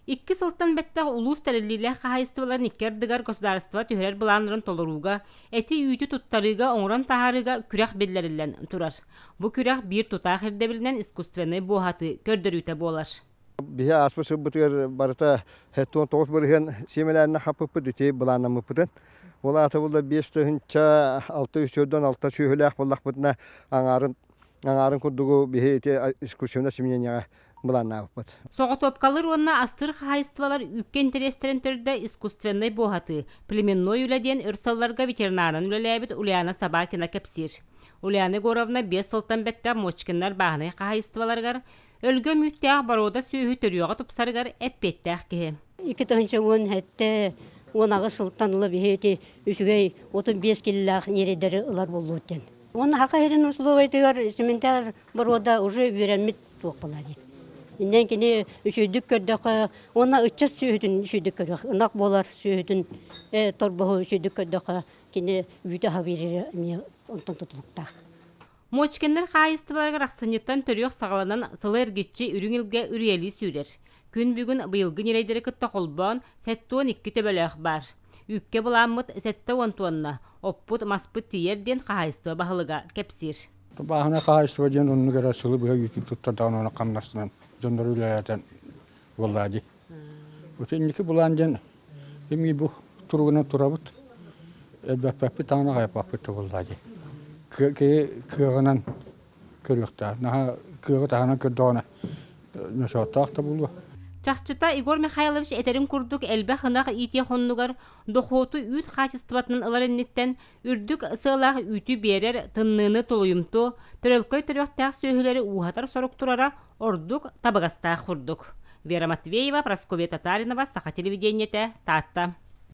Икки сылтан бэттэх улуус тэриллиилээх хаһаайыстыбаларын икки ардыгар государство түһэрэр былааннарын толорууга, эти-үүтү туттарыыга, оҥорон таһаарыыга күрэх биллэриллэн турар. Бу күрэх биир тутаах ирдэбилинэн искусственнай буоһатыы көрдөрүүтэ буолар. Биһи ааспыт сылбытыгар барыта 79% сиэмэлээннэ хаппыппыт ити былааннаммыппытын. Ол аата буолла 5646 сүөһүлээх буоллахпытына аҥаарын аҥаарын курдугу биһи ити искусственное осеменениеҕа былааннаабыппыт. Соҕотуопкалыыр уонна астыыр хаһаайыстыбалар үүккэ интэриэстэрин төрдө искусственнай буоһатыы, племенной үлэ диэн өр сылларга ветеринарынан үлэлээбит Ульяна Собакина кэпсиир. Ульяна Егоровна биэс сылтан бэттэх Мочкиннар бааһынай хаһаайыстыбаларыгар өлгөм үүттээх боруода сүөһү төрүөҕэ тупсарыгар эппиэттээх киһи. 2017 18 сылтан ыла биһи ити үчүгэй 35 киллээх ньирэйдэри ылар буоллубут диэн. Уонна саха сирин условиятыгар симменталь боруода уже үөрэммит туох буолаа дии. Иннэн кини үчүйдүк көрдөхө, уонна ыччат сүөһүтүн үчүйдүк көрөх, ынах буолар сүөһүтүн торбоһу үчүйдүк көрдөхө, кини үүтэ аһа биэрэрэ эмиэ онтон тутулуктаах. Мочкиннар хаһаайыстыбаларыгар ахсынньыттан төрүөх саҕаланан сылы эргиччи үрүҥ илгэ үрүйэлии сүүрэр. Күн бүгүн быйылгы ньирэйдэри кытта холбоон 72 төбөлөөх баар. Үүккэ былааммыт 70 туонна, оппут, маспыт тиийэр диэн хаһаайыстыба баһылыга кэпсиир. Бааһынай хаһаайыстыба диэн оннук эрэ сылы быһа үүтүн туттардаҕына уонна хамнасынан дьоннору үлэлэтэн буоллаа дии. Вот инники былаан диэн эмиэ бу туругунан турабыт. Элбэппэппит даҕаны аҕайаппаппыт да буоллаа дии. Киһи кыаҕынан көрүөхтээх. Наһаа кыаҕы таһынан көрдөҕүнэ ночооттоох да буолуо. Чахчыта Егор Михайлович этэрин курдук элбэх ынах иитиэх оннугар дохуоту үүт хаачыстыбатынан ылар инниттэн үрдүк сыалаах үүтү биэрэр, тымныыны тулуйумтуо, төрөлкөй төрүөхтээх сүөһүлэри ууһатар сорук турара ордук табыгастаах курдук. Вера Матвеева, Прасковья Татаринова, Саха телевидениетэ, Таатта.